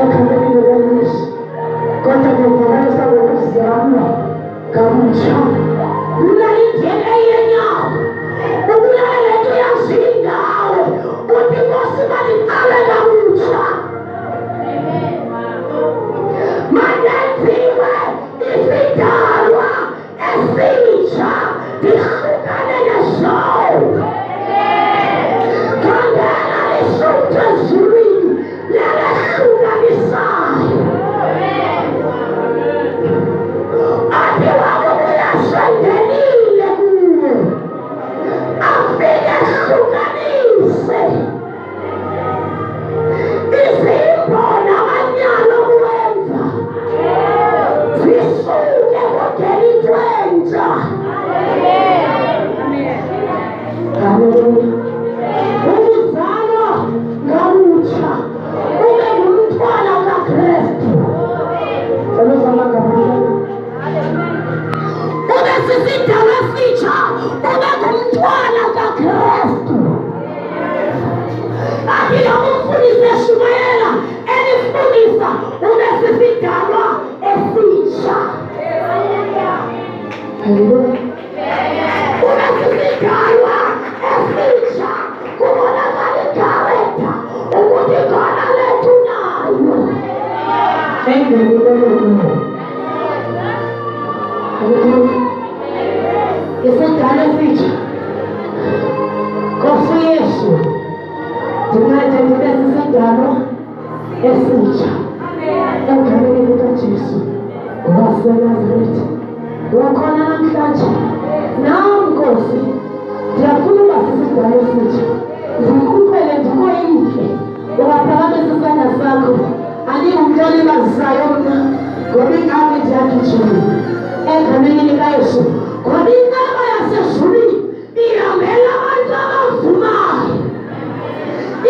Egameni likaYesu. Kodwa ngivakalisa ngokuzalwa kabutsha. Bulala i-DNA yenyama, ubulala le nto yaziyo ngawe, uthi Nkosi mandiqale kabutsha, mandenziwe isidalwa esitsha, ndihlukane nesono. Khangela lisuthu ezulwini lelehlukanisayo. Athi wakubuya sengenile kuwe, afike ehlukanise izimbo namanyala okuwenza, zisuke kungena into entsha. Haleluya. Ukuzalwa kabutsha ube ngumntwana kaKristu. Cela uzalwa kabutsha ube sisidalwa esitsha, ube ngumntwana kaKristu. Athi noma umfundisi eshumayela enifundisa, ube sisidalwa esitsha. Haleluya. Ube sisidalwa esitsha, kubonakala i-character ukuthi khona lethu nayo engenileyo kuwe. Haleluya. Isidalwa esitsha. Nkosi Yesu, ndincede ndibe sisidalwa esitsha egameni likaJesu waseNazaretha. Wakhona namhlanje nam Nkosi, ndiyafuna uba sisidalwa esitsha, ndikhuphele ndikoyike. Ungaphakamisa isandla sakho. Andingumntu olibazisayo mna, ngoba ingami ndiyagijima egameni likaYesu, ngoba inceba yasezulwini ihambela abantu abavumayo.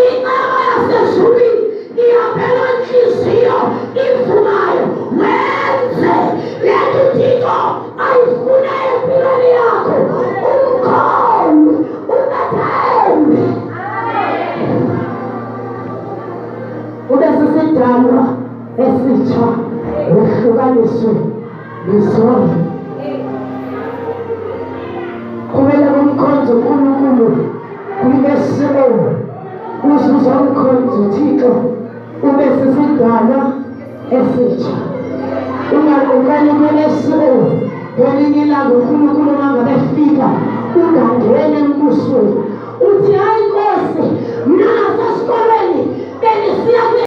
Inceba yasezulwini ihambela intliziyo ivumayo. Wenze le nto uThixo ayifuna empilweni yakho, umkholwe, umethembe, ube sisidalwa esitsha, wohlukaniswe nesono. Kumele kumkhonze uNkulunkulu kwi-SO, uze uzomkhonza uThixo ube sisidalwa esitsha. Ungaqokani kwi-SO, ngelinye ilanga uNkulunkulu uma ngabe efika ungangena embusweni uthi hayi Nkosi, mna nasesikolweni bendisiya.